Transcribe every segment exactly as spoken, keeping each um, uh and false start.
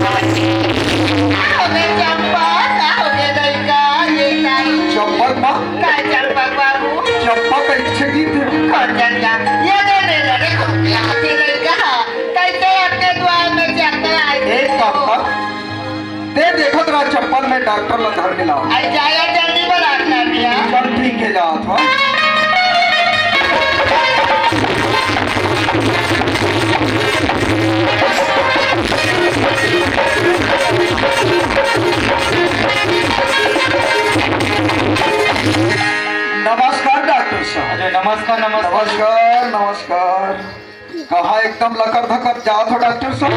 का हो गे चंपा? का हो गे लइका? ये का? चंपा माँ? का चंपा बाबू? चंपा कैसे गिर थे? कौन जान जा? ये दे दे रे, देखो, यहाँ के लइका, कैसे आपके द्वार में जाता है? ए चंपा, ते देखत रहा चंपा, मैं डॉक्टर ला धर के लाऊं। अरे जाया जल्दी बुला ना भैया। चल ठीक है, जात हूँ। नमस्कार डॉक्टर साहब। अरे नमस्कार, नमस्कार। नमस्कार, नमस्कार। कहाँ एकदम लकर धकर जात हो डॉक्टर साहब?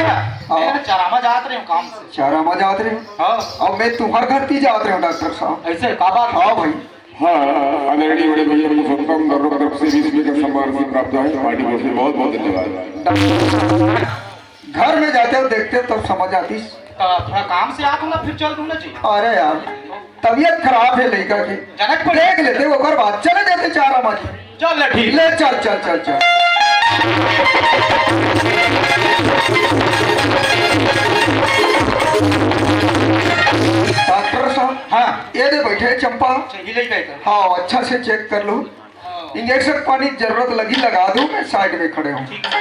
हाँ। मैं चरामा जात रहे हूँ काम से। चरामा जात रहे हो? हाँ। अब मैं तुम्हार घर ती जात रहे हूँ डॉक्टर साहब। ऐसे का बात? हाँ भाई। हाँ, आदरणीय बड़े भैया पुरुषोत्तम गौरव तरफ से बीस रुपये का सम्मान राशि प्राप्त है। पार्टी को बहुत बहुत धन्यवाद। घर में जाते हो, देखते हो, तब समझ आती। तो थोड़ा काम से आ दूंगा, फिर चल दूंगा जी। अरे यार, तबीयत खराब है लड़का की। जनक पर देख लेते, ओकर बाद चले जाते चार आमा जी। चल ले, ठीक। ले चल, चल, चल, चल। डॉक्टर साहब, हाँ। ये दे बैठे चंपा। अच्छा, ये ले बैठा। हाँ, अच्छा से चेक कर लो। हाँ। इंजेक्शन पानी जरूरत लगी, लगा दूं, मैं साइड में खड़े हूँ। ठीक है।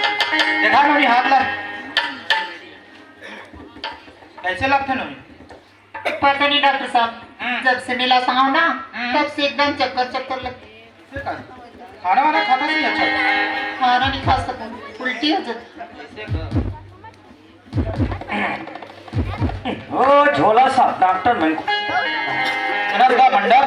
देखा नोनी, हाथ ला। कैसे लगते नोनी? पता नहीं डॉक्टर साहब, हम्म। जब से मिला था ना, हम्म। तब से एकदम चक्कर चक्कर लगते। ऐसे का? खाना वाना खाता नहीं अच्छा? खाना नहीं खा सकूं, उल्टी हो जाती। ऐसे का? ओ झोला साहब, डॉक्टर मैं। नमस्कार मंडल।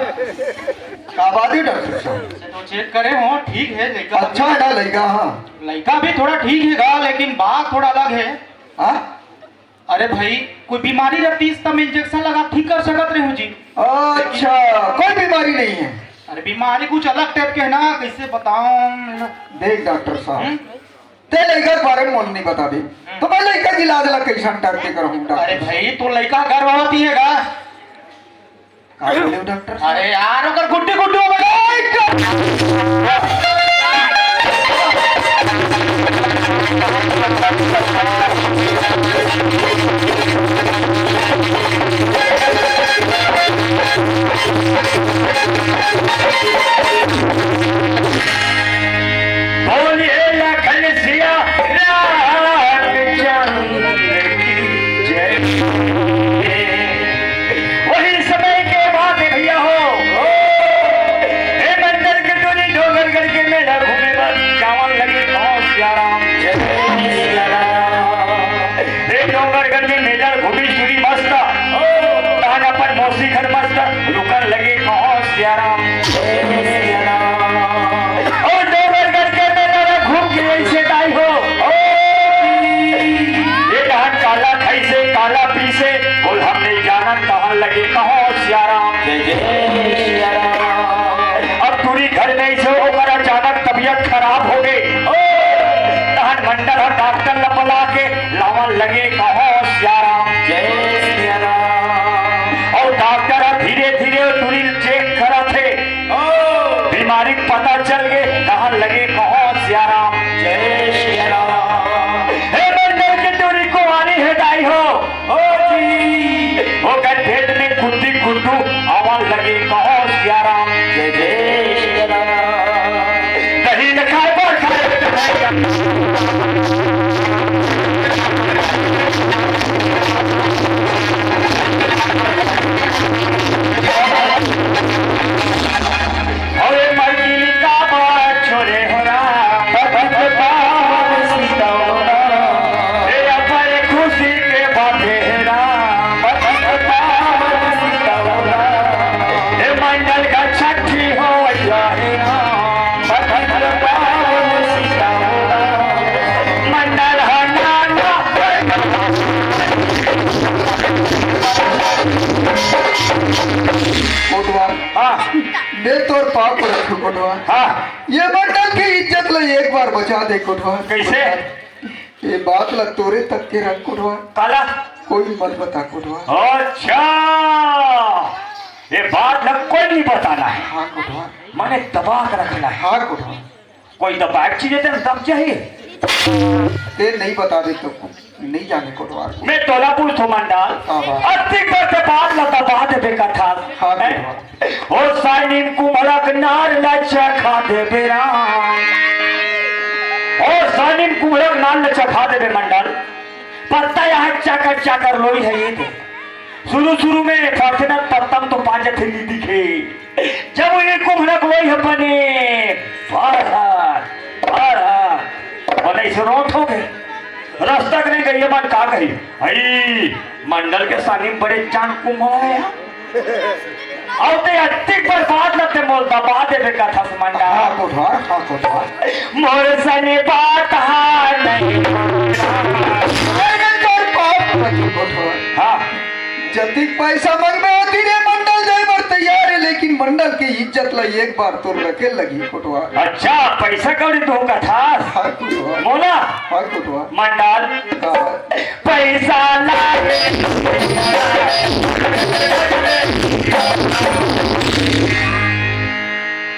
का बात है डॉक्टर साहब? तो चेक करे हो, ठीक है लड़का। अच्छा है ना लड़का? हाँ। लड़का भी थोड़ा ठीक है गा, लेकिन बात थोड़ा अलग है। हाँ? अरे भाई, कोई बीमारी रहती इस तब इंजेक्शन लगा ठीक कर सकत रहे हो जी। अच्छा, कोई बीमारी नहीं है। अरे बीमारी कुछ अलग टाइप के है ना, कैसे बताऊं? देख डॉक्टर साहब, हम्म? ते लइका के बारे में मोला नहीं बता दे, हम्म। तो मैं लइका के इलाज ला कैसन टाइप के करहूं अरे डॉक्टर? भाई, तो लइका गर्भवती है गा? का बोले हो डॉक्टर साहब? अरे यार, ओकर गुड्डी गुड्डी हो गई। बोलिए लखन सिया रामचंद्र की जय। वही समय के बात है भैया हो। हे मंडल के टोली डोंगरगढ़ के मेला घूमे बर जावन लगे कहो सिया राम। जय सिया राम। हे डोंगरगढ़ में मेला घूमी सूरी मस्त। तहन अपन मौसी घर मस्त रुकन लगे कहो सिया राम। जय सिया राम। और डोंगरगढ़ के मेला में घूम के ऐसे दाई हो। ये कहा काला खाई से, काला पी से, बोल हम नहीं जानत, तहन लगे कहो सिया राम। जय जय सिया राम। अब पूरी घर में से ओकर अचानक तबीयत खराब हो गई। तहन मंडल ह डॉक्टर ला बुला के लावन लगे कहो सिया राम। जय सिया राम। और डॉक्टर ह धीरे धीरे टूरी चेक करत हे। ओ। बीमारी पता चल गे, कहाँ लगे कहो सिया राम। जय सिया राम। हे मंडल के टूरी कुंवारी हे दाई हो। ओ जी। ओकर पेट में कुद्दी कुद्दू आवन लगे कहो सिया राम। जय जय सिया राम। दही न खाए बर खाए। कोटवार। हाँ। मैं तोर पाँव परत हँव कोटवार। हाँ। ये मंडल के इज्जत ला एक बार बचा दे कोटवार। कइसे? ये बात ला तोरे तक के रख कोटवार। काला? कोई मत बता कोटवार। अच्छा, ये बात ला कोई नहीं बताना है। हाँ कोटवार। माने दबा के रखना है। हाँ कोटवार। कोई दबाए के चीज हे तेन दब जाही। ते नहीं बताबे तो नहीं जाने कोटवार। मैं तोला पूछथँव मंडल। हाँ, हाँ। अतिक बर ते बात ला दबा देबे कथस। हाँ, हैं? कोटवार। ओ सानिम कुम्हड़क नार ला चखा देबे राम। ओ सानिम कुम्हड़क नार ला चखा देबे मंडल। पत्ता यहाँ चाकर चाकर लोई हे ये दे। शुरू शुरू में फरथे न पत्ता म तो पाँच जथे नी दिखे। जब ये कुम्हड़क लोई ह बने, फरहर, फरहर, बने से रोट हो गए। रस्ता के नहीं गइया मन का कही, "हई, मंडल के सानिम बड़े जान कुम्हड़ा हे यार।" अउ ते अतिक बर बात ला ते मोला दबा देबे कथस मंडल। हाँ कोटवार, हाँ कोटवार। मोर सने बात हा नहीं। अरे तोर पाँव परत हँव कोटवार। हाँ। जतिक पैसा मंगबे ओतिक रे मंडल दे बर तैयार हे, लेकिन मंडल के इज्जत ला एक बार तोर रखे लगही कोटवार। अच्छा, पैसा कौड़ी तो कथस। हाँ कोटवार। मोला? हाँ कोटवार। मंडल। हाँ। पैसा ला।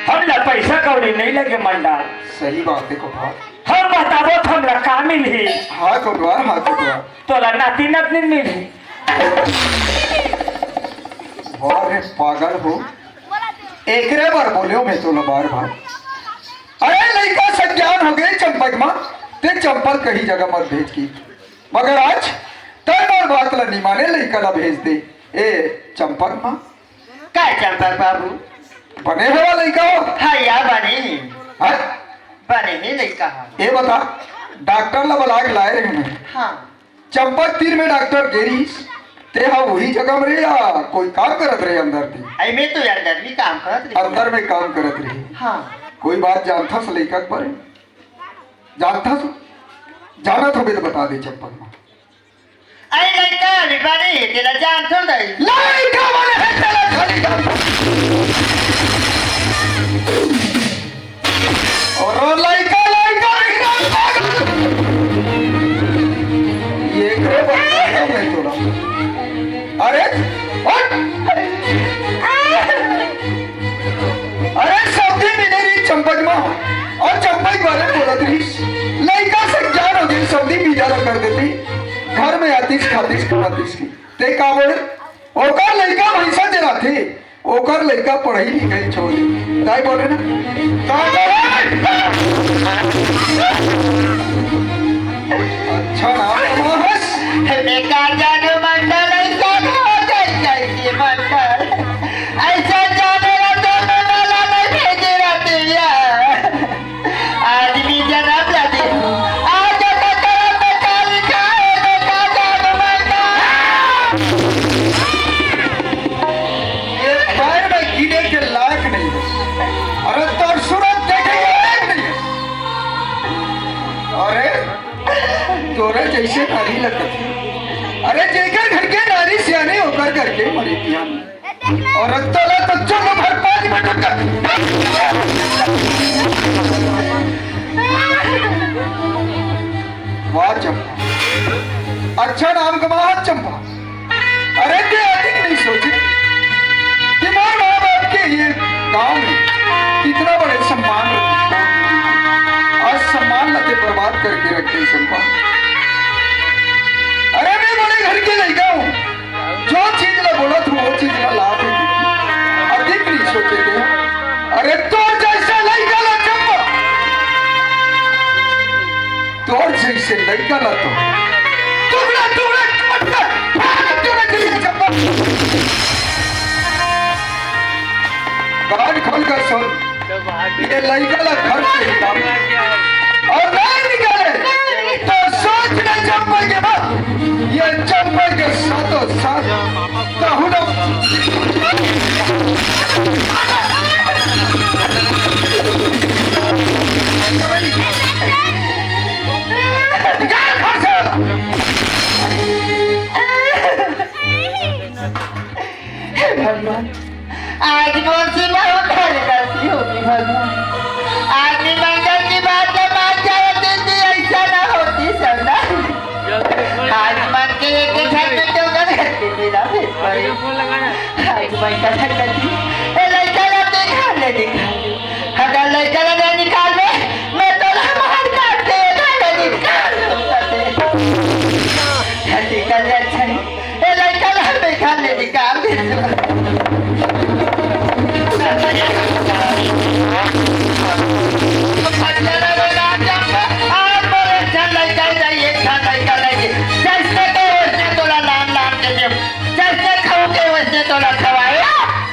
हमला पैसा कौड़ी नहीं लगे मंडल। सही बात हे कोटवार। हम बताबो त हमला का मिलही? हाँ कोटवार, हाँ कोटवार। तोला नाती नतनी मिलही। वाह रे पागल हो, एकरे बर बोलेंव मैं तोला बार बार। अरे लइका सज्ञान हो गे चंपक माँ, ते चंपल कहीं जगह मत भेज की। मगर आज तैं मोर बात ला नी माने, लइका ला भेज दे। ए चंपक माँ। का चंपक बाबू? बने हवा लइका हो? हाँ या बने। हाँ? बने हे लइका हो। ए बता, डॉक्टर ला बला के लाए रहेंव मैं। हाँ। चंपक तीर में डॉक्टर गे रिहिस, ते हा उही जगह में रहे या कोई काम करत रहे अंदर में? अई मैं तो अंदर में काम करत रहे। अंदर में काम करत रहे। हाँ। कोई बात जानथस लइका के बारे में? जानथस? जानत होबे त बता दे चंपक माँ। अई लइका अभी बने हे, तेला जानथों नहीं। लइका बने हे, तेला खाली जानथस। अउ लइका, लइका, लइका, पागल। ये एकरे बर बतावत हँव मैं तोला। अरे, उठ। अरे, सब्जी मिले रहिस चंपक माँ, अउ चंपक बारे बोलत रहिस। लइका सज्ञान हो गे, सब्जी बीजा ला कर देती। घर में आतिस, खातिस, खातिस की। ते का बोले? ओकर लइका भइँसा चराथे, ओकर लइका पढ़ई लिखई छोड़ दे। ताई बोले ना? का बोले? अच्छा नाम कमावस। मैं का जानों मंडल, अइसा हो जाई, जाई के मंडल। अइसा जाने ला तो मैं वाला नहीं भेजे रहते यार। आदमी जनम ला दे। आज तो करम में का लिखा हे, बेटा जान मरना। ये पैर में गिने के लायक नहीं है। अरे तोर सूरत देखे के लायक नहीं है। अरे तोरे जइसे नारी लगत हे। अरे जेकर घर के नारी सियानी ओकर घर के मरे पियानी। अउ रत्ता ला तो चलो भर पानी में टक्कर। वाह चंपा, अच्छा नाम कमावत चंपा। अरे ते अतिक नहीं सोचे कि मोर माँ बाप के ये गांव में कितना बड़े सम्मान रखे। आज सम्मान ला ते बर्बाद करके रखे चंपा। अरे मैं बड़े घर के लइका हूँ, जो चीज ला बोलत हूँ, वो चीज ला लात हूँ। अतिक नहीं सोचे के। अरे तोर जइसे लइका ला चंपा, तोर जइसे लइका ला तो टुकड़ा, टुकड़ा, टुकड़ा, टुकड़ा, टुकड़ा, चंपा। कान खोल कर सुन, ये लइका ला घर से निकाल अउ नहीं निकाले तो सोच नहीं चंपा के बाप, ये चंपा के साथों साथ कहूँ ना। निकाल घर से। हे भगवान, कथन कथी, ए लइका ला देखा ले देखा। अगर लइका ला नहीं निकालबे, मैं तोला मार काट के एखर ले निकाल दूँ कथे। कथी कर ले अच्छा नहीं। ए लइका ला देखा ले निकाल दे। आज बोले, एक झन लइका जाई, एक झन लइका लइके। जइसने के वइसने तोला लान लान के देब। जइसने खाहूँ के वइसने तोला खवाए।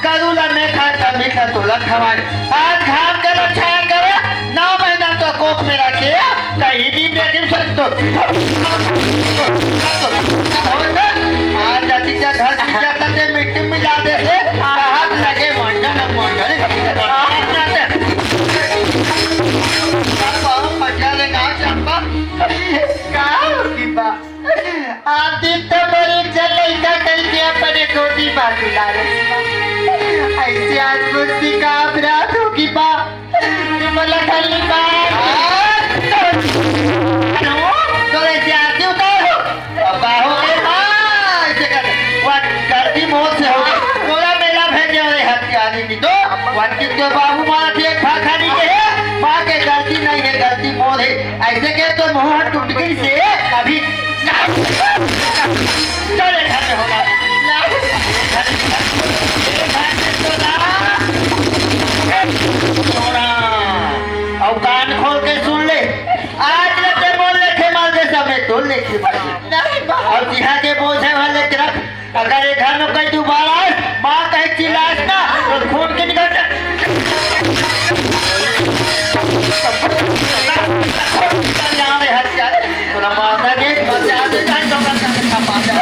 गरू ला मैं खाएँ, त मीठ ला तोला खवाएँ। आज घाम के रक्षा करे, नौ महीना तो कोख में रखे, कहीं भी बेटी से तो आज जाति के घर की जाता ते मिट्टी में मिला दे से, हाथ लगे मंडन मंडन। मजा लेना चंपा। का होगी बा? आदित्य बड़ी चल लइका कइके अपने गोदी मा दुलारे। अइसे आज मुझसे का अपराध होगी बा? तुम लखन बा। तोरे से आरती उतारो। अब का हो गए? हाँ, अइसे कर। वन गलती मोर से हो गई। तोला मेला भेजे वाले हत्यारी की तो वन की तो बाबू मारा थे, खा खा नहीं के। माँ के गलती नहीं है, गलती मोर है। अइसे के तो मुँह टूट गई से अभी। चले घर में होगा। अउ कान खोल के सुन ले, आज ले ते मोर लेखे मार दे, सब मैं तोर लेखे मार दे। नहीं बाबा। अउ जिहा के बोझे वाले के रख, अगर ये घर में कोई दोबारा आए, माँ कहे चिल्लास ना, तो खून के निकल जा। यहाँ में हत्या, तोला माता के बचा दे, जाए तो बचा दे, खपा दे।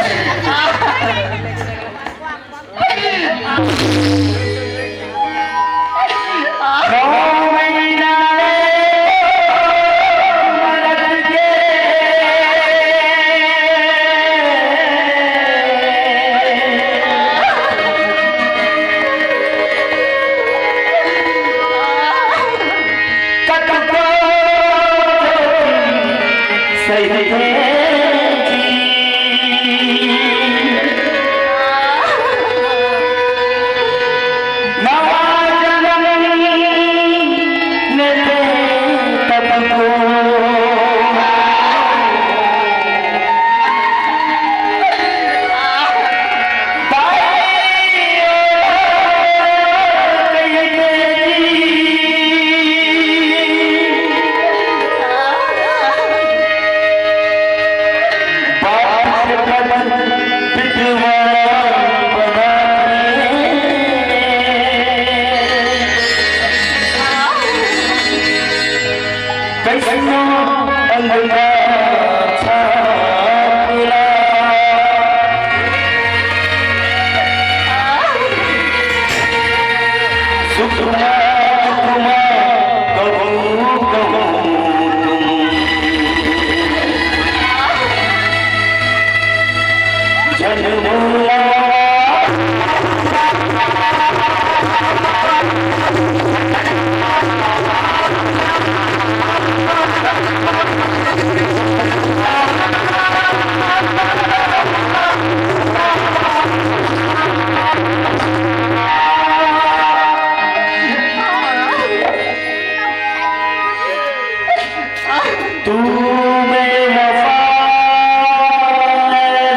कैसनो अंगना छापुरा। सुखमा, सुखमा, कबू, कबू तुम। जन्म तू बेवफा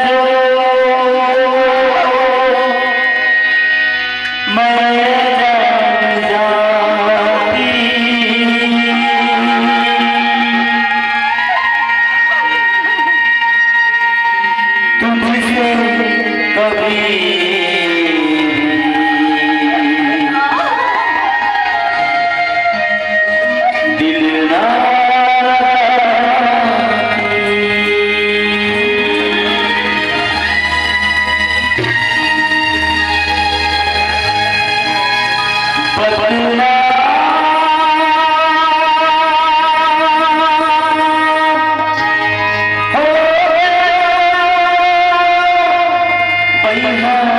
जो मैं जान जाती, तुझसे कभी दिल ना बदना हो गया।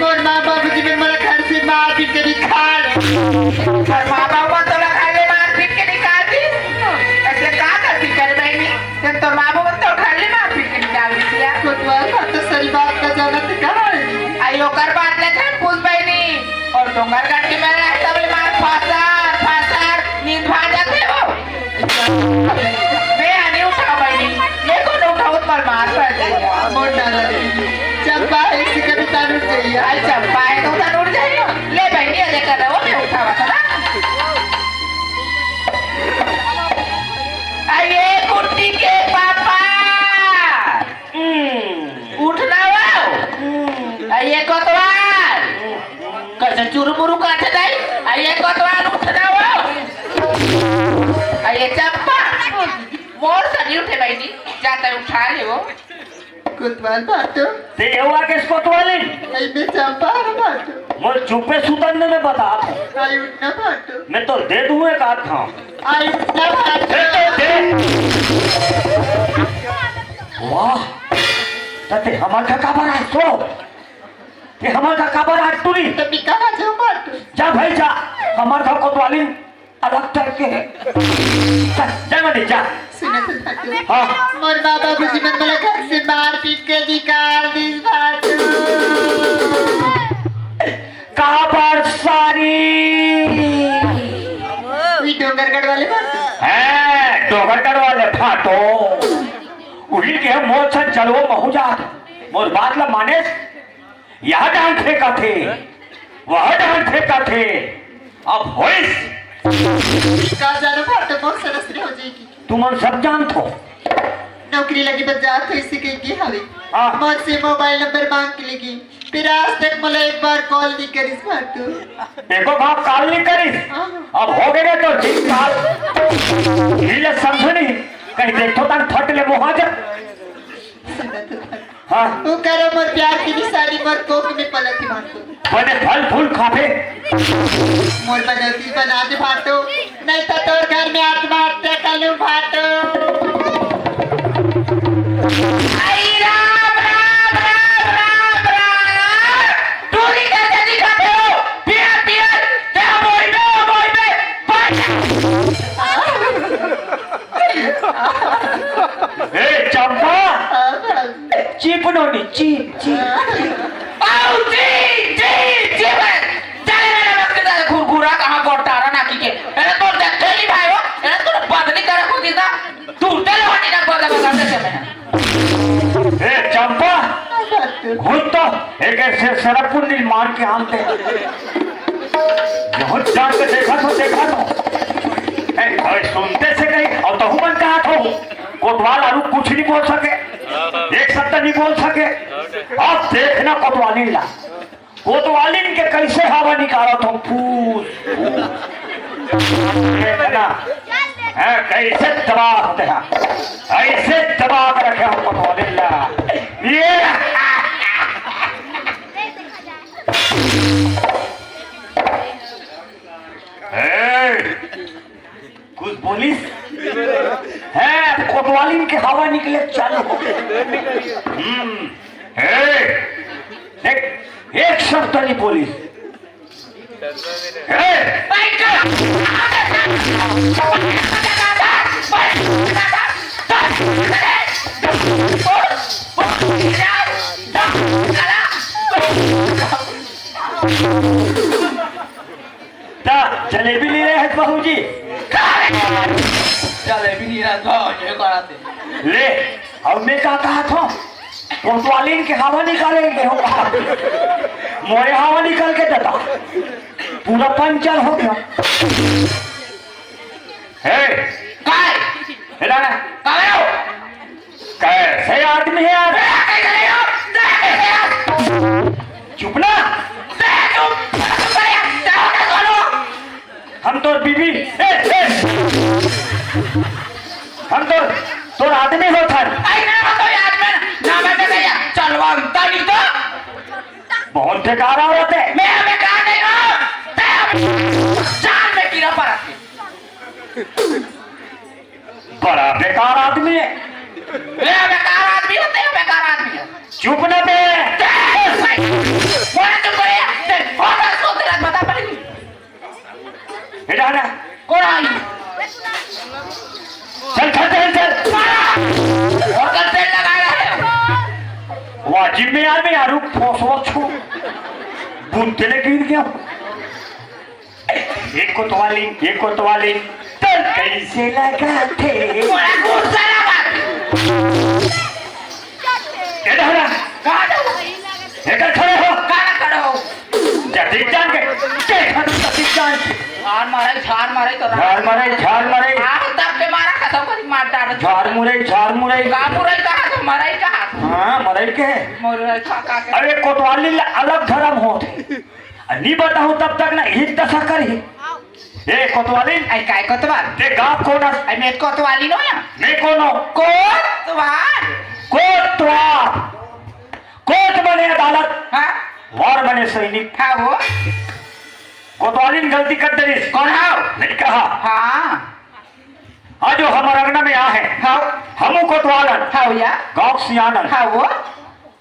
तोर माँ बाबूजी मन मोला घर से मार पीट के निकाल। तोर माँ बाबू मन तोला घर ले मार पीट के निकाल दिस? अइसे का गलती करे बहिनी? जब तोर माँ बाबू मन तोर घर ले मार पीट के निकाल दिस या? कोतवाल बात तो सारी बात का जानत हे का? आई ओकर बात ले झन पूछ बहिनी। अउ डोंगरगढ़ के मेर रास्ता में मार फासर, फासर, नींद भाग जाथे वो। मैं आने उठा बहिनी, मैं कोन उठाऊं पर मार पड़ जाएगा। मोर डाला दीदी, चंपा हे, इसी कभी तान उठ जाइए। आई चंपा हे तो तान उठ जाइए। ले बहिनी, अरे कर रहा हूँ, मैं उठावा था ना। अरे कुट्टी के पापा, हम्म, उठ ना वो। हम्म, अरे कोतवाल, कैसे चुरुमुरु काटे जाई? अरे कोतवाल, उठ ना वो। अरे चंपा, मोर से नहीं उठे बहिनी, जाता उठा ले वो। कोतवाल भाटो। ते एवा के कोतवालिन? आई मैं चंपा हूँ भाटो। मोर चुप्पे सुतन ने मैं बता दूँ। आई उठना भाटो। मैं तो दे दूँ एक आध हाँ। आई उठना भाटो। दे तो दे। वाह, त ते हमर का काबर आज तो? ते हमर का काबर आज तू नहीं? तो मैं कहाँ जाऊँ भाटो? जा भाई जा, हमर का कोतवालिन अलग टाइप के हे। जा, जा मने, जा। सुना तो भाटो। हाँ। मोर माँ बाबूजी मन मोला घर से मार पीट के निकाल दिस भाटो। काबर सारी? वी डोंगरगढ़ वाले भाटो। हैं, डोंगरगढ़ वाले भाटो। उही के मोर छन चलो महू जात। मोर बात ला मानेस? यह डांड फेंकाथे, वह डांड फेंकाथे। अब होइस। का जानो भाटो, बहुत सरस रे हो जाएगी। तुमन सब जानत हो। नौकरी लगे बर जात हो, इसी के गे हवे। हाँ। मोर से मोबाइल नंबर मांग के लेगी। फिर आज तक मोला एक बार कॉल नहीं करिस भाटो। एको घाव कॉल नहीं करिस। हाँ। अब हो गए तो ठीक काल। हिले समझो नहीं, कहीं देखो तन फट ले मुहाजर। सुना तो भाटो। हाँ। वो करो मोर प्यार की निशानी मोर कोख में पलत ही भाटो। बने फल फूल खाबे। मोर बनौती बना दे भाटो, नहीं तो तोर घर में आत्महत्या कर लूं भाटो। आई राम, राम, राम, राम, राम। टूरी कर दे दिखा दे हो। पियर, पियर, क्या बोल बे, बोल बे, बोल। ए चंपा, चीप नोनी, चीप, चीप। आऊ चीप, चीप, चीप। चले मेरे वक्त का घुरघुरा कहाँ गोटारा नाकी के। अरे तो देख थैली भाई हो, अरे तो बदली करे को कितना दूर चले हटी ना बदला बदला से मैं। ए चंपा, हुई तो एक ऐसे सरपुंडी मार के आनते। बहुत जान के देखा तो, देखा तो। ए, अरे सुनते से कहीं, अब तो हुमन कहा था, कोतवाल आलू कुछ नहीं बोल सके, एक शब्द नहीं बोल सके। अब देखना कोतवालिन ला, कोतवालिन के कैसे हवा निकाला था, फूस, फूस। देखना, हैं, कैसे दबा होते हैं, ऐसे दबा के रखे हम कोतवालिन ला। ये ए, कुछ बोलिस? हैं, कोतवालिन के हवा निकले चालू हो गए। हम्म, ए, देख, एक शब्द नहीं बोलिस। ए, ता जलेबी ले रहे हैं बहू जी। जलेबी नहीं रहा तो ये कराते। ले, अब मैं का कहा था? कोतवालिन के हवा निकालेंगे हो कहा। मोरे हवा निकल के देता। पूरा पंचर हो गया। हे, काय? हे दादा। काय हो? कैसे आदमी है यार? चुप ना। हम तोर बीबी, ए, ए। हम तोर, तोर आदमी हो थन। आई ना तो यार मैं ना मैं तो या चलवंता नहीं तो। बहुत बेकार औरत है। मैं बेकार नहीं हूँ। जान में कीड़ा पड़ा। बड़ा बेकार आदमी है। ए, बेकार आदमी होते हैं, बेकार आदमी है। चुप ना बे। ए, भाई, बोले तुम जिम्मे यार, मैं यारू फोसवा छू। बुद्धि ले गिर गया। एक कोतवाली, एक कोतवाली, तोर कैसे लगा थे? मोला गुस्सा लगा। ए डहरा, कहाँ जाऊँ? एकर खड़े हो। कहाँ खड़े हो? जतिक जान के, के खा तू जतिक जान के। झार मारे, झार मारे तो झार मारे, झार मारे। आहो, तब के मारा खतम करी, मार डाल। झार मुरई, झार मुरई। का मुरई कहा तो मरई कहा। हाँ, मरई के। मुरई खा, खा के। अरे, कोतवाली ला अलग धर्म होत हे। आ, नी बताहूँ तब तक ना हित दशा करही। ए, कोतवाली। आई काय कोतवाल? ते गाँव कोन अस? आई मैं कोतवाली नो या। मैं कोनो? कोतवाल। कोतवाल। कोत बने अदालत। हाँ। वार बने सैनिक। हाँ वो। कोतवाली ने गलती कर देलिस। कोन हाव? नहीं कहा। हाँ। आज जो हमर अंगना में आ हे। हाँ। हमू कोतवालन। हाँ या। गाँव सियानन। हाँ वो।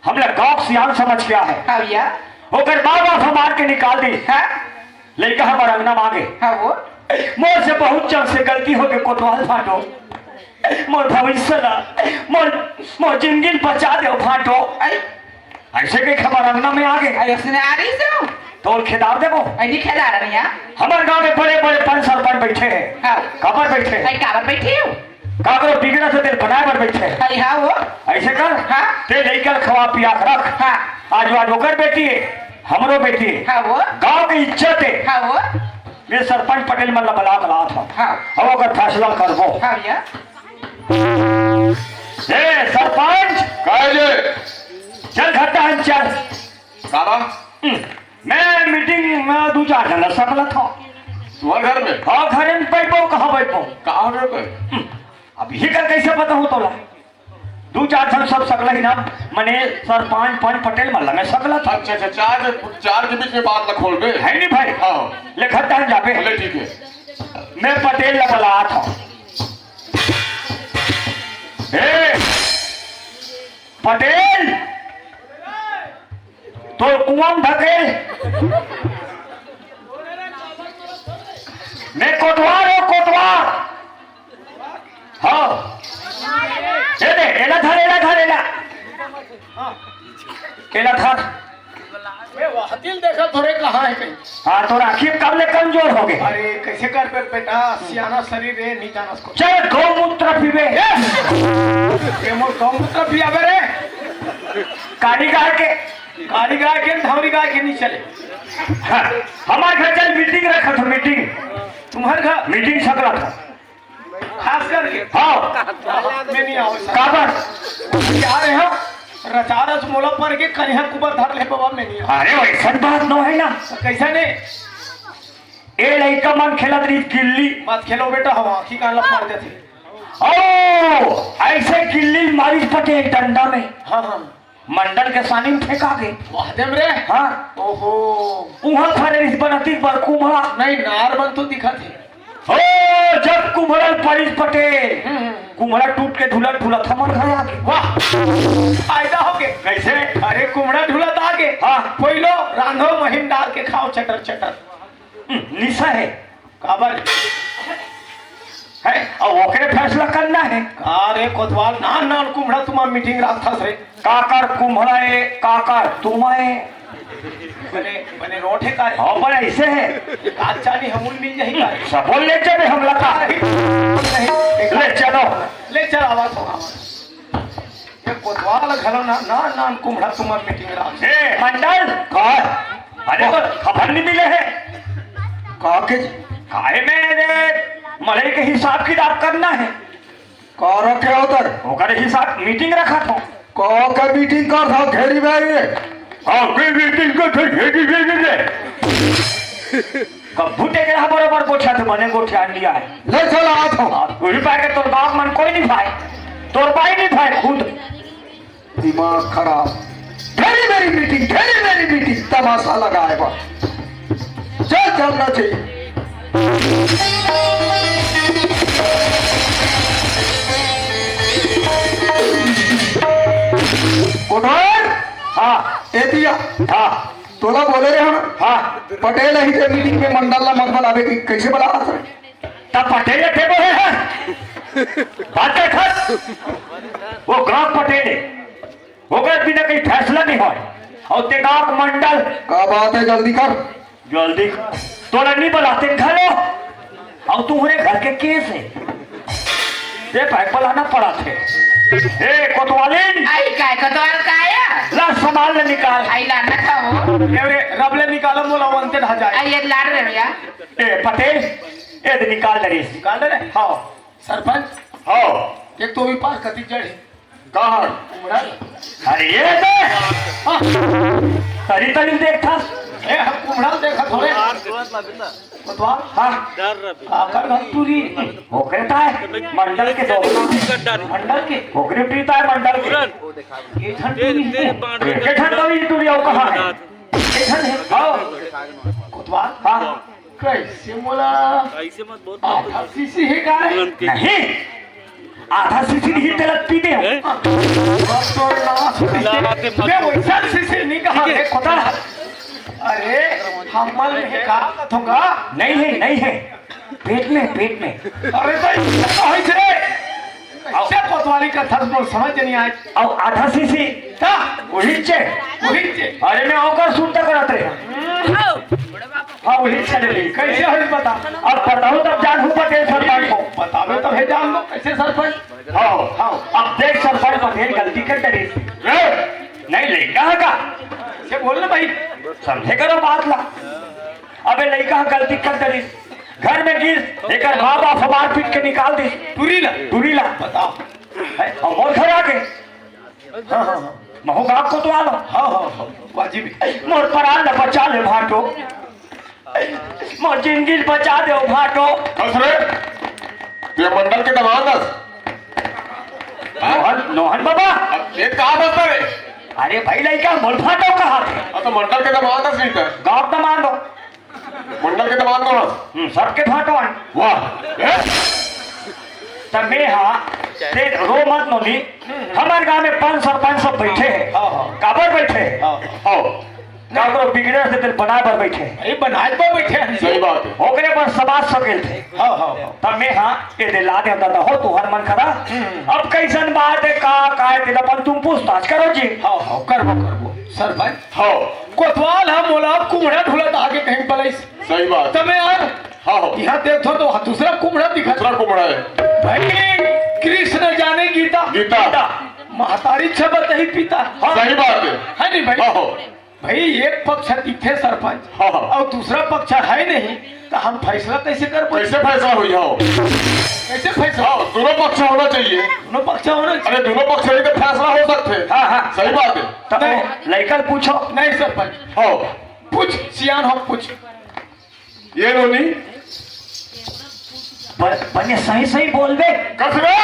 हमला गाँव सियान समझ के आ हे। हाँ या। ओकर माँ बाप हमार के निकाल दी। हाँ। लइका हमर अंगना मांगे। हाँ वो। मोर से बहुत जन से गलती हो के कोतवाल भाटो। मोर भविष्य ला, मोर, मोर जिंदगी बचा दे भाटो। आई। ऐसे के हमर अंगना में आगे। आई उसने आ रही से। तोल खेदार देबो। आई नहीं खेदार रही है। हमर गांव में बड़े-बड़े पंच सरपंच बैठे हैं। हाँ। काबर बैठे हैं? आई काबर बैठे हो? काकरो बिगड़त हे तेल बनाए बर बैठे हैं। आई हाँ वो। ऐसे कर। हाँ। ते लइका ल खवा पिया के रख। हाँ। आज, आज ओकर बेटी हे, हमरो बेटी हे। हाँ वो। गांव के इज्जत हे। हाँ वो। मैं सरपंच पटेल मन ला बला के लात हूँ। हाँ। अब ओकर फैसला करबो। हाँ भैया। ए सरपंच। काय ले? चल घर टहन चल। काला? हम्म, मैं मीटिंग में दू चार झन ला सकलत हूँ। तुम्हारे घर में? हाँ, घरे में बैठबो, कहाँ बैठबो? कहाँ बैठबो? हम्म, अब इही कर कैसे बताहूँ तोला? दू चार झन सब सकला ही ना, मने सरपंच, पंच, पटेल मन ला मैं सकलत हूँ। अच्छा, अच्छा, चार, चार के बीच में बात ला खोलबे। है नहीं भाई? हाँ। ले घर टहन जाबे। ले ठीक है। मैं पटेल ला बलात हूँ। ए, पटेल, तोर कुआं म ढकेल। मैं कोटवार हूँ, कोटवार। हाँ। ए दे, एला धर, एला धर, एला। एला धर। मैं वह दिल देखा थोड़े कहाँ है कहीं। हाँ, तोर आँखी कब ले कमजोर हो गे? अरे, कैसे कर बे-, बेटा, सियाना शरीर रे, नहीं जाना उसको। चल, गौमूत्र पीबे। ए! ये मोर गौमूत्र पियाबे रे। काली गाय के। काली गाय के, धौरी गाय के नहीं चले। हाँ, हमार घर चल, मीटिंग रखत हूँ, मीटिंग। तुम्हार घर? मीटिंग सकलत हूँ। खास करके हाँ। मैं नहीं आवे सर। काबर? क्या रहे हो? रचारच मोला पर के करिहा कुबर धर ले बाबा, मैं नहीं आवे। अरे, वैसन बात नो है ना। तो कैसा ने? ए लइका मन खेलत रही गिल्ली। मत खेलो बेटा, हम आँखी कान ला फाड़ देथे। ओ, ऐसे गिल्ली मारिस पटेल डंडा में। हाँ, हाँ। मंडल के सानी में फेंका गे। वाह देम रे। हाँ। ओहो। उहाँ खड़े रहिस बनती बर कुम्हड़ा। नहीं, नार मन तो दिखत हे। ओ, जब कुम्हड़ा पड़िस पटेल, हम्म, हम्म। कुम्हड़ा टूट के ढुलत ढुलत हमर घर आ गे। वाह, फायदा हो गे। कैसे? अरे, कुम्हड़ा ढुलत आ गे। हाँ। पहिलो रांधो महीन डाल के खाओ चटर चटर। हम्म, निशा है। काबर? है, अब ओकरे फैसला करना है। का रे कोतवाल, नान नान कुम्हड़ा तुम्हार मीटिंग राखथस रे? काकर कुम्हड़ा है, काकर तुम है। बने, बने रोट है का रे? हाँ, बने ऐसे है। काचा नहीं हमूल मिल जाही का रे? सब बोल ले जब हम लता। नहीं, ले चलो। ले चल, आवा तो, आवा। ये कोतवाल घलो ना, ना, नान कुम्हड़ा तुम्हार मीटिंग राख। ए, मंडल, कौन? अरे, तो खबर नहीं मिले है। का के? काहे में रे, मड़ई के हिसाब किताब करना है। का रखे हो तर? ओकर हिसाब मीटिंग रखत हो। का के मीटिंग कर था घेरी में रे? का के मीटिंग कर था घेरी में रे? कब्बू ते के यहाँ बरोबर गोठिया थे, बने गोठिया लिया है। ले चल, आत हो। हाँ, वही पाए के तोर बाप मन कोई नहीं भाई, तोर भाई नहीं भाई खुद। दिमाग खराब। घेरी मेरी मीटिंग, घेरी मेरी मीटिंग, तमाशा लगाए बा। चल, चल ना चाहिए। कोटवार? हाँ। ए दिया। हाँ। तोला बोले रहे हम। हाँ। पटेल ही के मीटिंग में मंडल ला मत बलावे की, कैसे बला रहा था? तब पटेल के बोले हैं। बात कर खत। वो गांव पटेल है। ओकर बिना कहीं फैसला नहीं होय। अउ ते गाँव के मंडल। का बात है, जल्दी कर। जल्दी कर। तोला नहीं बुलाते घलो। अउ तू हरे घर के केस है। ते पाइप लाना पड़ा थे। ए, कोतवालिन। आई काय कोतवाल का आया? ला सामान ले निकाल। आई लाना था वो। ए रे, रब ले निकालो मोला वंते ढा जाए। आई ये लाड़ रे भैया। ए, पटेल, ए दे निकाल दे रे। निकाल दे रे। हाँ। सरपंच। हाँ। एक तो भी पास कति जड़ है। कहाँ? कुमड़ा। अरे ये दे। हाँ। तरी तरी देख था। ए, हम कुमड़ा देखा थोड़े। कोतवाल? हाँ। आकर घर पूरी। ओकरे ताय मंडल के दो। मंडल के। ओकरे पीता है मंडल के। ये झंडू नहीं है। ये झंडू ही टूरी आओ कहाँ है? ये झंडू है। हाँ। कोतवाल? हाँ। कैसे मोला? कैसे मत बोल। आधा शीशी है का है? नहीं। आधा शीशी नहीं तेला पी दे। हैं? अब तो ना शीशी। लाते मत। मैं वैसा शीशी नहीं कहा। ठीक है। रे कोतवाल। अरे, हमल में का कथूंगा? नहीं है, नहीं है। पेट में, पेट में। अरे तो ये तो है रे। कैसे कोतवाली का थस बोल समझ नहीं आए। अब आधा शीशी था। वही चे। वही चे। अरे मैं ओकर सुनता करत रहे। हाँ, वही चले रही। कैसे है बता? अब बताओ तब जान हूँ पटेल सरपंच को। बतावे तब है जान दो कैसे सरपंच। हाँ, हाँ। अब देख सरपंच पटेल गलती कर डरे। नहीं, लइका है का? से बोल ना भाई। समझे करो बात ला। अबे लइका गलती कर डरिस, घर में गिस, एकर माँ बाप हमार पीट के निकाल दिस। टूरी ला। टूरी ला। बताओ। है, और मोर घर आ गए। हाँ, हाँ, हाँ। महू गाँव कोतवाल। हाँ, हाँ, हाँ। वाजिब। मोर परान ला बचा ले भाटो। मोर जिंदगी बचा दे भाटो। बस रे, ते मंडल के दमाद हस। हाँ? नोहन, नोहन बाबा। अब ये कहा बसता रे? अरे भाई, लइका मोर भाटो कहा थे? अब तो मंडल के दमाद हस नहीं था। गाँव दमाद हो। मंडल के दमाद हो। हम्म, सबके भाटो है। वाह। ए? तब मैं हाँ, ते रो मत नोनी। हमारे गांव में पांच सरपंच सब बैठे हैं। हाँ, हाँ। काबर बैठे हैं? हाँ, हाँ। हो। काकरो बिगड़े से तेल बनाए बर बैठे हैं। ए, बनाए बर बैठे हैं। सही बात है। ओकरे पर सबास सकेल थे। हाँ, हाँ, हाँ। तब मैं हाँ, ये दे ला दे दादा हो, तू हर मन करा। हम्म। अब कैसन बात है, का, का है, तेरा अपन तुम पूछताछ करो जी। हाँ, हाँ, करबो, करबो। सरपंच। हाँ। कोतवाल हम मोला कुमड़ा ढुलत आगे कहीं पलैस। सही बात। तब मैं यार, हाँ, हाँ। यहाँ देखो तो दूसरा कुमड़ा दिखा। दूसरा कुमड़ा है। भाई, कृष्ण जाने गीता। गीता। महतारी छबत ही पिता। हाँ। सही बात है। है नहीं भाई? हाँ, हाँ। भाई, एक पक्ष दिखे सरपंच, हाँ, हाँ। और दूसरा पक्ष है नहीं, तो हम फैसला कैसे कर पाए? कैसे फैसला होई हो? कैसे फैसला? हाँ, दोनों पक्ष होना चाहिए। दोनों पक्ष होना चाहिए। अरे, दोनों पक्ष नहीं तो फैसला हो सकते। हाँ, हाँ। सही बात है। तब नहीं। लइका पूछो। नहीं सरपंच। हाँ। पूछ, सियान हो, पूछ। ये नोनी। ब-, बने सही सही बोल बे। कस रे?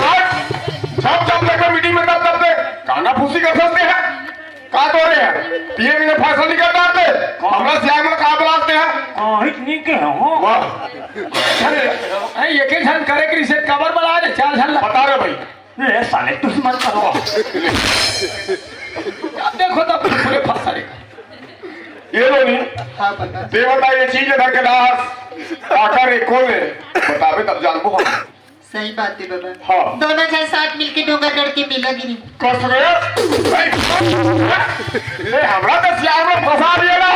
हट। जब जब देखो मीटिंग में तब तब दे। काना फूसी कर सकते हैं। का तो रे? पीए ने फैसला नहीं करता थे। हमरा सियान में का बुलाते हैं? कहीं नहीं के हो। वाह। अरे, एक एक झन करे के रिसेट कबर बला दे, चार झन ला। बता रे भाई। ले साले, दुश्मन करो। अब देखो तब पूरे फंसा रे। ये नोनी। हाँ, बता। ते बता, ये चीज धर के दास, आकर एक कौन है? बतावे तब जानबो हम। सही बात है बाबा। हाँ। दोनों जन साथ मिलके डोंगरगढ़ के मेला गिरी। कस रे? ए, ए, हमरा तो सियार में फंसा दिया ना।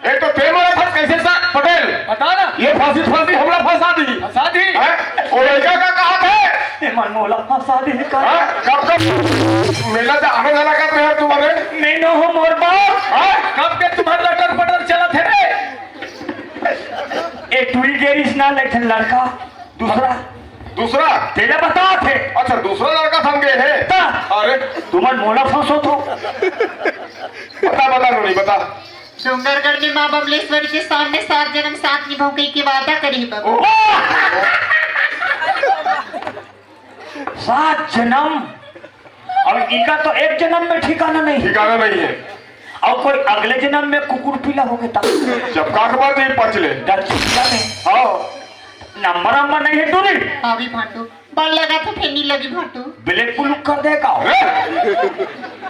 एक तो ते मरे था कैसे सा पटेल। बता ना। ये फांसी फांसी हमरा फंसा दी। फंसा दी? हैं? वो लड़का का कहा था? ए, मन मोला फंसा दी का? हैं? कब कब मेला से आने जाना कर रहे हो तुम्हारे? मैं न हो मोर बाप। हैं? कब के तुम्हारा लटर पटर चला थे रे? ए, टुरी गेरिस ना लेकिन लड़का दूसरा। दूसरा? तेला बता थे। अच्छा, दूसरा लड़का समझे है? ता। अरे। तुमन मोला फंसो तो। बता, बता, नोनी, बता। डोंगरगढ़ में माँ बमलेश्वरी के सामने सात जन्म साथ निभाऊं कही के वादा करी बाबू। ओ! सात जन्म? अब इनका तो एक जन्म में ठिकाना नहीं है। ठिकाना नहीं है। और कोई अगले जन्म में कुकुर पीला हो गया तब? जब काकबा जी पच ले। डर चिंता में। हाँ। नंबर नंबर नहीं है टूरी। अभी भाटो। बल लगा तो फेर नहीं लगी भाटो। ब्लैक ब्लू कर दे का हो?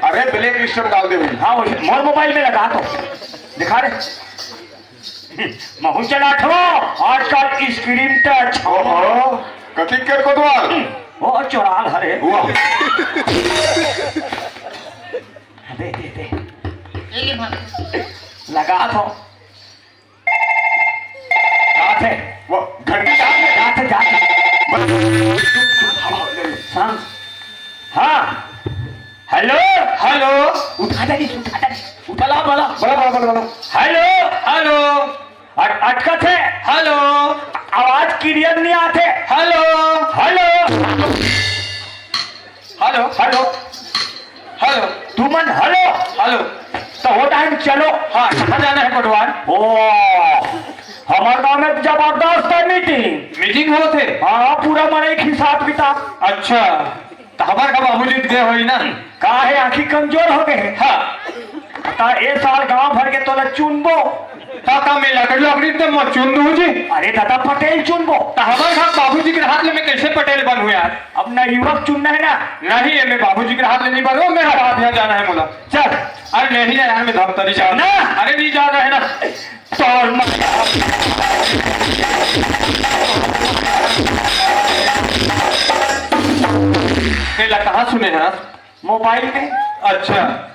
अरे ब्लैक लिस्ट में डाल दे भाई। हाँ, वही। मोर मोबाइल में लगा तो। दिखा रे। महू चलाथो, आजकल स्क्रीन टच। ओहो, कथी कर कोतवाल? वो चोराल हरे। वाह। का था? का थे? वो घंटी का थे? का थे, का थे? बस, चुप, चुप, हवा ले ले। शांत। हाँ। Hello, hello. उठा दे, उठा दे, उठा। बला, बला। बला, बला, बला, बला। Hello, hello. अट-, अटकत हे। हेलो। आवाज clear नहीं आते। Hello. Hello. Hello. Hello. Hello. तुमन हेलो। हेलो। तो होता है चलो। हाँ, कहाँ जाना है कोटवार? ओ, हमारे गांव में जबरदस्त है मीटिंग। मीटिंग होत हे? हाँ, पूरा मन एक ही साथ बिता। अच्छा। त हमर का बाबूजी के होई ना। का हे, आँखी कमजोर हो गए हे? हाँ। त ए साल गांव भर के तोला चुनबो। त का मैं लकड़ी लकड़ी त मत चुन दूं जी। अरे दादा, पटेल चुनबो। त हमर का बाबूजी के हाथ ले मैं कैसे पटेल बनूं यार? अब ना युवक चुनना है ना। नहीं, ये मैं बाबूजी के हाथ ले नहीं बनूं, मेरा हाथ यहाँ जाना है मोला। चल। अरे नहीं यार, मैं धमतरी जाऊँ। ना। अरे नहीं जाना है ना। तोर म- तेला कहाँ सुने हैं? मोबाइल में। अच्छा।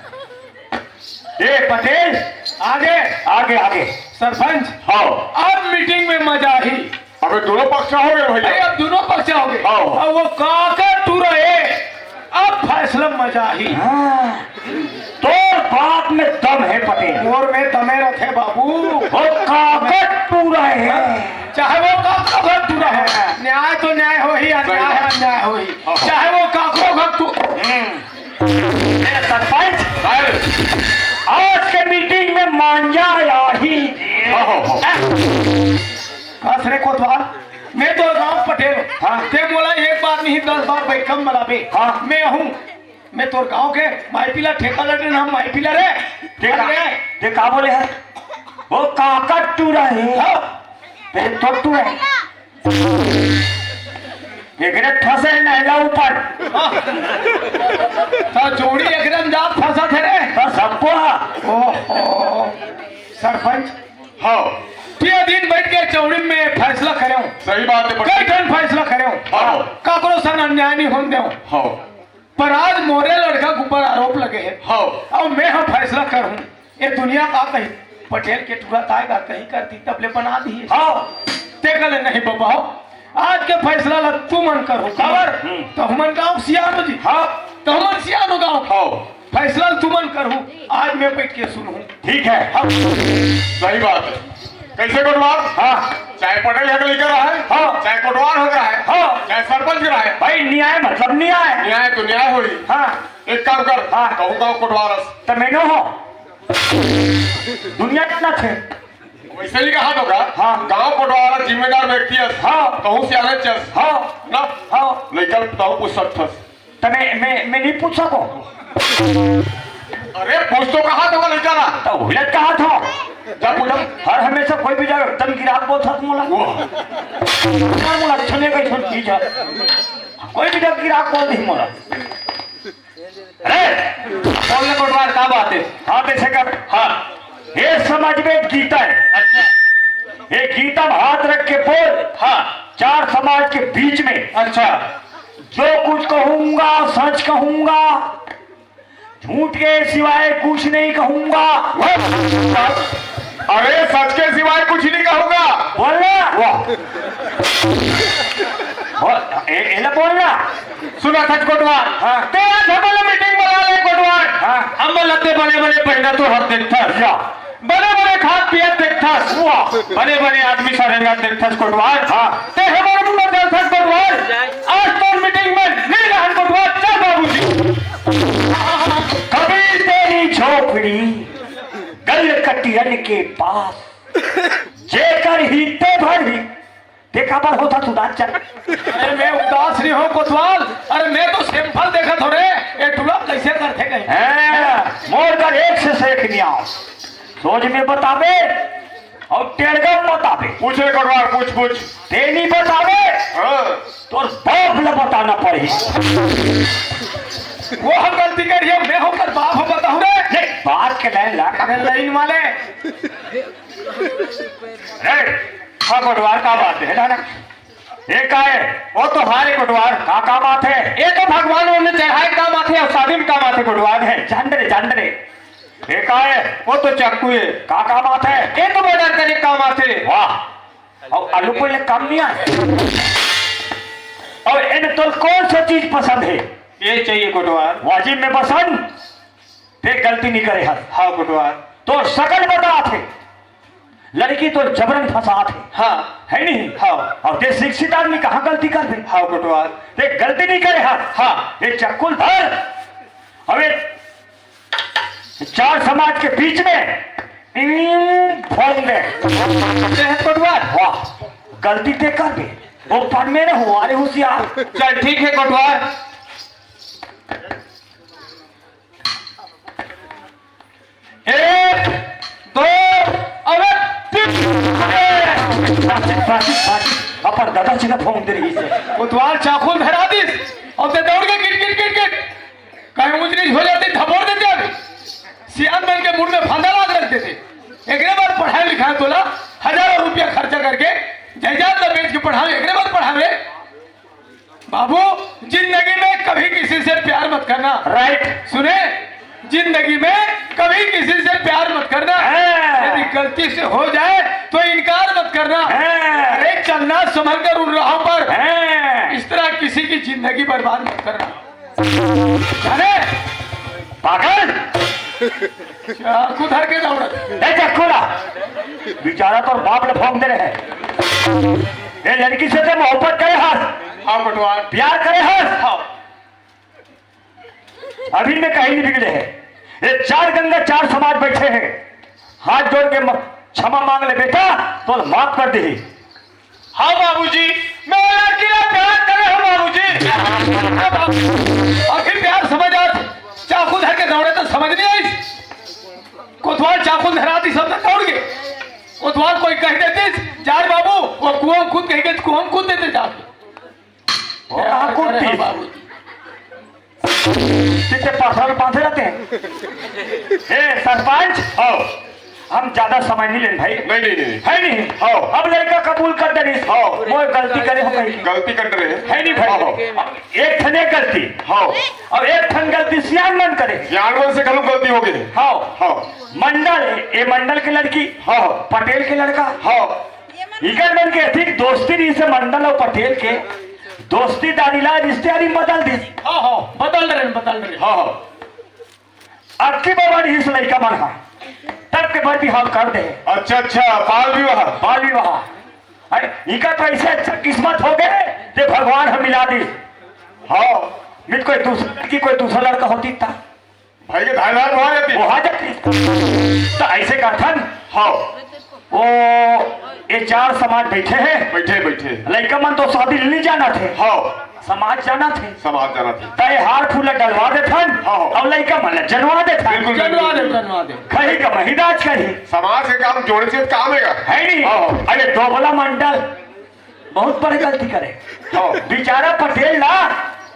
ए पटेल, आगे, आगे, आगे। सरपंच, हाँ। अब मीटिंग में मजा ही। अबे दोनों पक्ष हो गए भैया। भाई, अब दोनों पक्ष हो गए। हाँ। अब वो काका टूरा है, अब फैसला मजा ही। हाँ। तोर बात में दम है पटेल। मोर में दमे रथे बाबू। वो काका टूरा है। चाहे वो काका घर टूरा है, न्याय तो न्याय हो ही, अन्याय है, अन्याय हो ही। हाँ। चाहे वो काकरो घर तू, हम्म। ए सरपंच, आज के मीटिंग में मांझा आही। हाँ, हाँ, हाँ। बस रे कोतवाल, मैं तो गांव पटेल हूँ। हाँ। ते मोला एक बार नहीं, दस बार बैठक में बुलाबे। हाँ। मैं हूँ, मैं तोर गांव के माई पीला ठेका लड़े ना, माई पीला रे। ते का, अरे। ते का बोले है? वो काका टूरा है। हाँ। ते तो टूरा है। एकरे फंसे नहला ऊपर। त जोड़ी एकदम जात फंसा थे रे। त सबको हा। ओहो, सरपंच। हाँ। ते दिन बैठ के चौड़ी में फैसला करे हूँ। सही बात है। कई ठन फैसला करे हूँ। हाँ। काकरो सन अन्याय नहीं होन दे हूँ। हाँ। पर आज मोरे लड़का के ऊपर आरोप लगे है। हाँ। अब मैं हा फैसला कर हूँ। ये दुनिया का कही, पटेल के टूरा ताय का कही कर दी, तब ले बना दी। हाँ। ते कहले, "नहीं बाबा हो, आज के फैसला ला तुमन करो।" काबर? हम्म। तो हमन गाँव सियान हो जी। हाँ। तो हमन सियान हो गाँव। हाँ। फैसला ला तुमन करो, आज मैं बैठ के सुनहूँ। ठीक है। हाँ। सही बात है। कैसे कोटवार? हाँ। चाहे पटेल हक लेकर आए, हाँ। चाहे कोटवार हक रहा है, हाँ। चाहे सरपंच रहा है। भाई, न्याय मतलब न्याय। न्याय तो न्याय होई। हाँ। एक काम कर, हाँ। कहूँ गाँव कोटवार अस। त मैं नो हो। दुनिया कितना थे? वैसे ही कहा तो का? हाँ। गाँव कोटवार जिम्मेदार व्यक्ति अस। हाँ। कहूँ सियाने चस। हाँ। ना? हाँ। लेकिन कहूँ पूछ सकथस। त मैं, मैं, मैं नहीं पूछ सको। अरे, पूछ तो कहा था वो लड़का ना। तो उलट कहा था। जब उलट हर हमेशा कोई भी जगह एकदम गिराक बोल था मोला। वो। यार, मोला अच्छा नहीं कोई सुन चीज है। कोई भी जगह गिराक बोल नहीं मोला। अरे, बोल ले कोटवार, का बात है? हाँ, कैसे कर? हाँ। ये समझ में गीता है। अच्छा। ये गीता में हाथ रख के बोल। हाँ। चार समाज के बीच में। अच्छा। जो कुछ कहूंगा, सच कहूंगा, झूठ के सिवाय कुछ नहीं कहूंगा। अरे, सच के सिवाय कुछ नहीं कहूंगा। बोलना। वाह। बोल, ए-, एला बोलना। सुना सच कोटवार। हाँ। तेरा झगड़ा मीटिंग बुला ले कोटवार। हाँ। हम बोलते बड़े बड़े पहिना तो हर दिन था। या। बने बने खात पियत देखथस। वाह। बने बने आदमी सरेंगा देखथस कोटवार। हाँ। ते हमर मुंह में देखथस कोटवार। आज तोर मीटिंग में नहीं रहन कोटवार, चल बाबूजी। कभी तेरी झोपड़ी गल कटियन के पास, जेकर हिते भर ही ते काबर होथस उदास चल? अरे मैं उदास नहीं हूँ कोतवाल, अरे मैं तो सैंपल देखत हूँ रे, ये टूरा कैसे करथे कहीं। हैं, मोर कर एक से सेक नहीं आओ। सोच में बताबे और टेड़गा में बताबे। पूछ रे कोटवाल, पूछ, पूछ। ते नहीं बताबे, हाँ। तोर बाप ला बताना पड़ही। वो हम गलती करिए, मैं होकर बाप हो बताऊँ रे। नहीं, बात के लाइन ला। अरे लाइन वाले। रे, हाँ, कोटवाल का बात है, है ना? ये का है? वो तो हारे कोटवाल। का, का बात है? ये तो भगवान उन्हें चढ़ाए काम आथे और शादी में काम आथे कोटवाल है। जान रे, जान रे। ये का है? वो तो चाकू है। का काम आथे? ये तो मर्डर करे काम आथे। वाह। अउ आलू पहिले काम नहीं आए। अउ एमे तोर कौन सा चीज पसंद है? ये चाहिए कोटवार। वाजिब में पसंद। ते गलती नहीं करे हस। हाँ कोटवार। तोर शकल बताथे। लड़की तोर जबरन फंसाथे। हाँ। है नहीं? हाँ। अउ ते शिक्षित आदमी कहाँ गलती करबे? हाँ कोटवार। ते गलती नहीं करे हस। हाँ। ये चक्कू ल धर। अबे चार समाज के बीच में, हम्म, फोड़ दे। ते है कोटवार। वाह, गलती ते करबे। वो पढ़ में ना हो, अरे होशियार। चल ठीक है कोटवार। एक, दो, अबे तीन। बाजी, बाजी, बाजी। अपन दादा जी ने फोन दे रही है। कोटवार चाकू ल धरा दिस। अउ ते दौड़ के किट, किट, किट, किट। कहीं ऊंच नीच हो जाती, धपोर देते अभी। सियान बन के मुड़ में फांदा लाग रखते थे। एकरे बाद पढ़ाई लिखाई तोला हजारों रुपया खर्चा करके जायदाद ला बेच के पढ़ावे, एकरे बाद पढ़ावे। बाबू, जिंदगी में कभी किसी से प्यार मत करना। राइट। सुने, जिंदगी में कभी किसी से प्यार मत करना। हाँ। यदि गलती से हो जाए तो इनकार मत करना। हाँ। अरे, चलना संभल कर उन राहों पर। हाँ। इस तरह किसी की जिंदगी बर्बाद मत करना। अरे पागल। चाकू धर के दौड़त। ए चक्कूला, बेचारा तोर बाप ल भोंक दे रहे। ए लड़की से ते मोहब्बत करे हस? हाँ कोटवार। प्यार करे हस? हाँ। अभी में कहीं नहीं बिगड़े है। ये चार गंगा चार समाज बैठे हैं, हाथ जोड़ के म-, क्षमा मांग ले बेटा, तो माफ कर दे। हाँ बाबूजी, मैं वो लड़की ला प्यार करे हूँ बाबूजी। अभी प्यार समझ आ, चाकू धर के दौड़े तो समझ नहीं आई। कोतवाल चाकू धरा दी, सब दौड़ गए। कोतवाल कोई कह देते, जा रे बाबू, वो कुआं कूद कह के कुआं कूद देते जाके। वो कहाँ कूदती? अरे बाबूजी। पीछे पसरा बांधे रहते हैं। ए सरपंच, आओ। हम ज्यादा समय नहीं लेन भाई। नहीं, नहीं, नहीं। है नहीं? आओ। अब लड़का कबूल कर दे रही। आओ। वो गलती करे हो कहीं। गलती कर रहे हैं। है नहीं भाई? आओ। एक ठन एक गलती। आओ। अब एक ठन गलती सियान मन करे। सियान मन से कल गलती हो गई। आओ। आओ। मंडल, ये मंडल के लड़की। आओ। पटेल के लड़का। आओ। इकर मन के ठीक दोस्ती रहिस हे मंडल अउ पटेल के, दोस्ती दारी ला रिश्तेदारी बदल दिस। हाँ, हाँ, बदल रहे, बदल रहे। हाँ, हाँ। अक्की बाबा रहिस लइका मन हा, तब के बर बिहाव कर दे। अच्छा, अच्छा, बाल विवाह। बाल विवाह। अरे, इका तो ऐसे अच्छा किस्मत हो गए, जे भगवान हम मिला दिस। हाँ, मित कोई दूसरा लड़की, कोई दूसरा लड़का होती ता। भाई के धाय धाय वहाँ रहती। वहाँ जाती। तो ऐसे कहथन। हाँ। वो ये चार समाज बैठे हैं। बैठे, बैठे। लइका मन तो शादी नहीं जाना थे। हाँ। समाज जाना थे। समाज जाना थे। तय हार फूल डलवा देथन। हाँ। और लइका मन जनवा देथन। बिल्कुल, जनवा दे, बिल्कुल। जनवा दे। खही का मही दाज खही। समाज के काम जोड़े से काम है। है नहीं? हाँ। अरे दोबला मंडल बहुत बड़े गलती करे। हाँ। बेचारा पटेल ला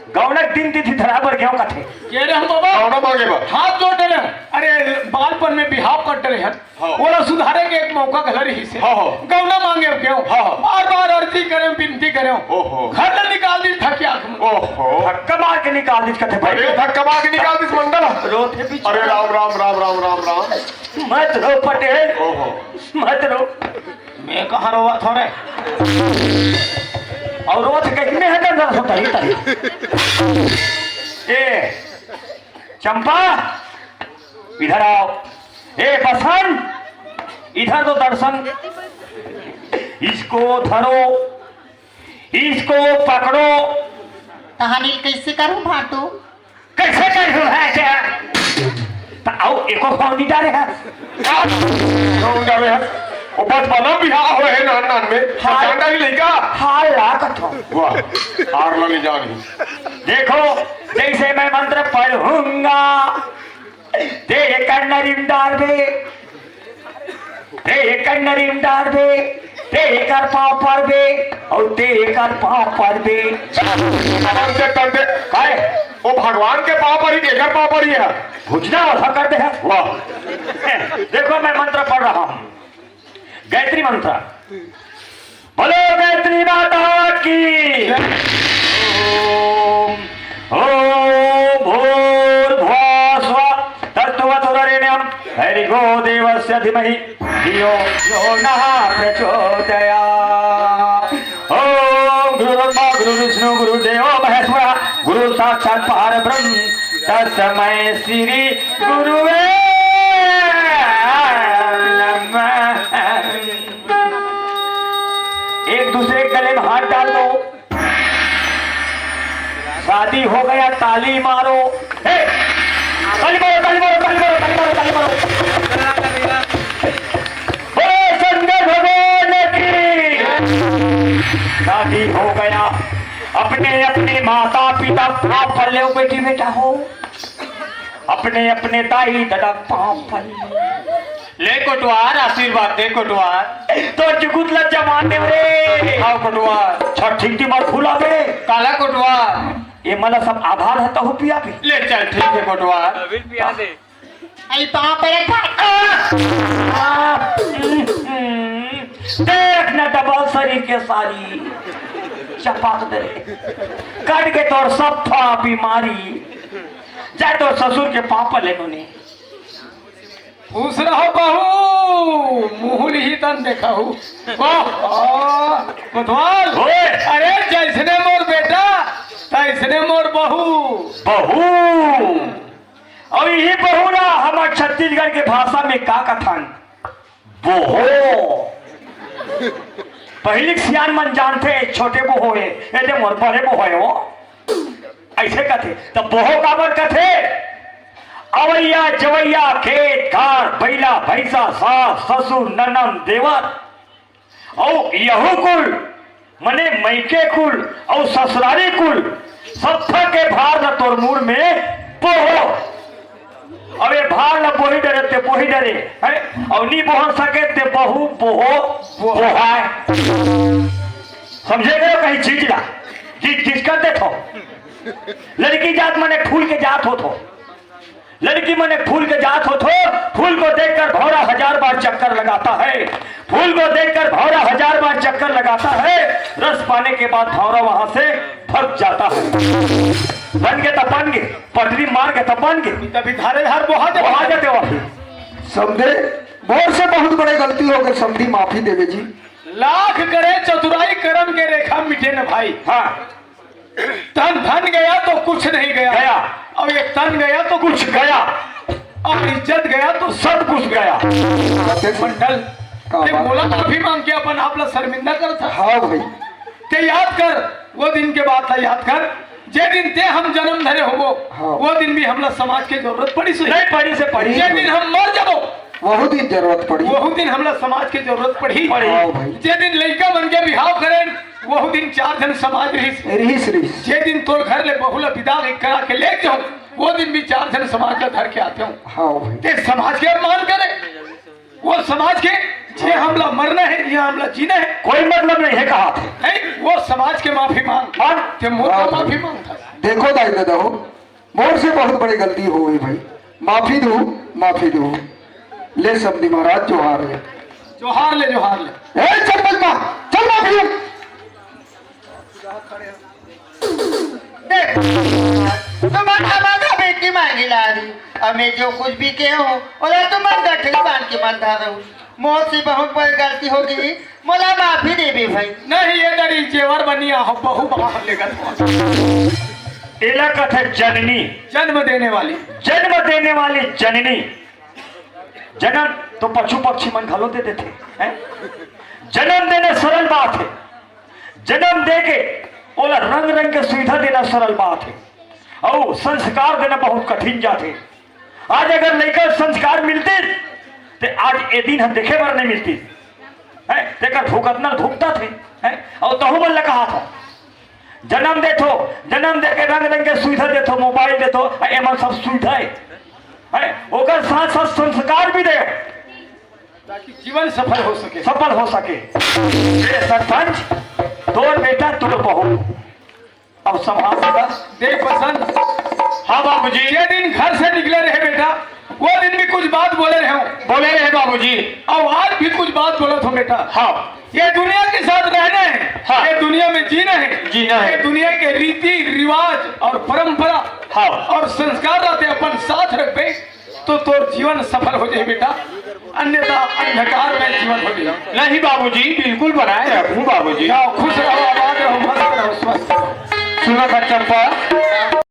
गौनक दिन तिथि धरा बर गेंव कथे। के रे हम बाबा? गौना मांगे बर। हाथ जोड़ डरे। अरे बालपन में बिहाव कर डरे हन। हाँ। ओला सुधारे के एक मौका घला रहिस हे। हाँ, हाँ। गौना मांगे गेंव। हाँ, हाँ। बार-बार अर्जी करे, विनती करे। ओहो। घर ले निकाल दिस धकिया के मुंह। ओहो। धक्का मार के निकाल दिस कथे भाई। अरे धक्का मार के निकाल दिस मंडल। रोथे पीछे। अरे राम, राम, राम। मत रो पटेल। ओहो। मत रो। मैं कहाँ रोवत हो रे? और रोज कहीं में है ना, दर्द होता ही तभी। ए, चंपा, इधर आओ। ए, बसंत, इधर दो दर्शन। इसको धरो, इसको पकड़ो। तहानी कैसे करूं भाटू? कैसे कर दो है क्या? तो आओ, एको पाँव नहीं डाले है। पाँव डाले है। वो बचपना बिहाव होए है नान नान में। हाँ। जान डाली लइका। हार ला कथो। वाह, हार ला नहीं जान ही। देखो, जैसे मैं मंत्र पढ़ूंगा, ते एकर नरीम डारबे। ते एकर नरीम डारबे, ते एकर पाँव परबे, अउ ते एकर पाँव परबे। करते, करते। काय? वो भगवान के पाँव परी, एकर पाँव परी है। भुजना वसा कर दे है। वाह। देखो, मैं मंत्र पढ़ रहा हूँ। गायत्री मंत्र। बोलो गायत्री माता की। ओम, ओम भूर्भुवः स्वः तत्सवितुर्वरेण्यं यो देवस्य धीमहि धियो यो नः प्रचोदयात्। ओम गुरु ब्रह्मा गुरु विष्णु गुरु देवो महेश्वर गुरु साक्षात परब्रह्म तस्मै श्री गुरुवे नमः। एक दूसरे के गले में हाथ डाल दो। शादी हो गया, ताली मारो। हे, ताली मारो, ताली मारो, ताली मारो, ताली मारो, ताली मारो। बोलो शंकर भगवान की। शादी हो गया, अपने अपने माता पिता पाँव पर ले बेटी बेटा हो, अपने अपने दाई दादा पाँव पर ले। ले कोटवार, आशीर्वाद दे कोटवार। तोर जुगुत ला जवान देव रे। आओ कोटवार। छठ ठीक ती मत भूला बे। काला कोटवार। ये मला सब आधार है तहु पिया बे। ले चल ठीक है कोटवार। अभी पिया दे। आई पाँव पर था। देख ना डबल सरी के सारी चपाक दे। कट के तोर सब था बीमारी। जा तोर ससुर के पाँव पर ले नोनी। खुश रहो बहू, मुँह लिही तन देखहू। वाह, वाह, कोतवाल। ओए। अरे जैसने मोर बेटा, तैसने मोर बहू। बहू। अउ इही बहू ला हमर छत्तीसगढ़ के भाषा में का कथन? बोहो। पहिली के सियान मन जानथे, छोटे बोहो हे, एदे मोर बड़े बोहो हे वो। अइसे कथे, त बोहो काबर कथे? अवइया, जवइया, खेत, खार, बइला, भइसा, सास, ससुर, ननंद, देवर, अउ यहू कुल, मने मइके कुल, अउ ससुरारी कुल, सत्था के भार ल तोर मुड़ में बोहो। अब ये भार ल बोही डरे ते बोही डरे, हैं? अउ नी बोहन सके ते बहू, बोहो, बोहाय। समझे गए कहीं चीज ला? गिच गिच कर देथो। लड़की जात मने फूल के जात होथो। लड़की मने फूल के जात होथो। फूल को देखकर भौरा हजार बार चक्कर लगाता है। फूल को देखकर भौरा हजार बार चक्कर लगाता है। रस पाने के बाद भौरा वहां से भग जाता है। बन के तब बन के, पटरी मार के तब बन के। तभी धारे धार बोहा जाते। बोहा जाते हो आप। समझे? मोर से बहुत बड़े गलती हो गए, समझी माफी देवे जी। लाख करे चतुराई, करम के रेखा मिटे न भाई। हाँ। तन धन गया तो कुछ नहीं गया। गया। अब ये तन गया तो कुछ गया। और इज्जत गया तो सब कुछ गया। मंडल, का ते बात? मोला माफी मांग के अपन आप ला शर्मिंदा करत हस। हाँ भाई। ते याद कर, वो दिन के बात ला याद कर, जे दिन ते हम जन्म धरे होबो, हाँ। वो दिन भी हमला समाज के जरूरत पड़ी से। नहीं पड़ी से पड़ी। जे दिन हम मर जाबो, वहू दिन जरूरत पड़ी। वहू दिन हमला समाज के जरूरत पड़ी। पड़ी। हाँ भाई। जे दिन लइका मन के बिहाव करेन, वहू दिन चार झन समाज रहिस। रहिस, रहिस। जे दिन तोर घर ले बहू ला विदा करा के ले जाऊं, वो दिन भी चार झन समाज ला धर के आते हूं। हाँ भाई। ते समाज के अपमान करे, वो समाज के, जे हमला मरना है या हमला जीना है। कोई मतलब नहीं है, कहा थे। नहीं, वो समाज के माफी मांग। मांग। ते मोर हाँ भाई। माफी मांगता। देखो दाई दादा हो, मोर से बहुत बड़ी गलती हो गई भाई, माफी दो, माफी दो। ले समधी महाराज जोहार ले। जोहार ले, जोहार ले। ए चल बलमा, चल माफी दे। देख, तुमन हमर बेटी मांगे ला रही, अब मैं जो कुछ भी कहे हूँ, ओला तुमन गठरी बांध के मत धारो। मोर से बहुत बड़ी गलती हो गई, मोला माफी देबे भाई। नहीं, ये दरी जेवर बनिया हो, बहू बाहर लेकर। एला कथे जननी। जन्म देने वाली। जन्म देने वाली जननी। जन्म तो पशु पक्षी मन घलो दे देथे, हैं? जन्म देना सरल बात है। जन्म दे के ओला रंग रंग के सुविधा देना सरल बात है। अउ संस्कार देना बहुत कठिन जाथे। आज अगर लइका संस्कार मिलतिस, ते आज ए दिन हम देखे बर नहीं मिलतिस। हैं? तेकर भुगतना भुगता थे, हैं? अउ तहु मन ला कहा था, जन्म देथो, जन्म दे के रंग रंग के सुविधा देथो, मोबाइल देथो, आ एमन सब सुविधा है, हैं? ओकर साथ साथ संस्कार भी दे, ताकि जीवन सफल हो सके। सफल हो सके। ए सरपंच, तोर बेटा, तोर बहू, अब संभाल बेटा। देख पसंद। हाँ बाबूजी। ये दिन घर से निकले रहे बेटा, वो दिन भी कुछ बात बोले रहे हो। बोले रहे बाबूजी। और आज भी कुछ बात बोलत हो बेटा। हाँ। ये दुनिया के साथ रहना है। हाँ। ये दुनिया में जीना है। जीना है। ये दुनिया के रीति रिवाज और परंपरा हाँ। और संस्कार ला ते अपन साथ रखबे, तो तोर जीवन सफल हो जाए बेटा, अन्यथा अंधकार में जीवन हो जाए। नहीं बाबूजी, बिल्कुल बनाए रखूं बाबूजी। जाओ, खुश रहो, आबाद रहो, मस्त रहो, स्वस्थ रहो। सुनो बच्चन पर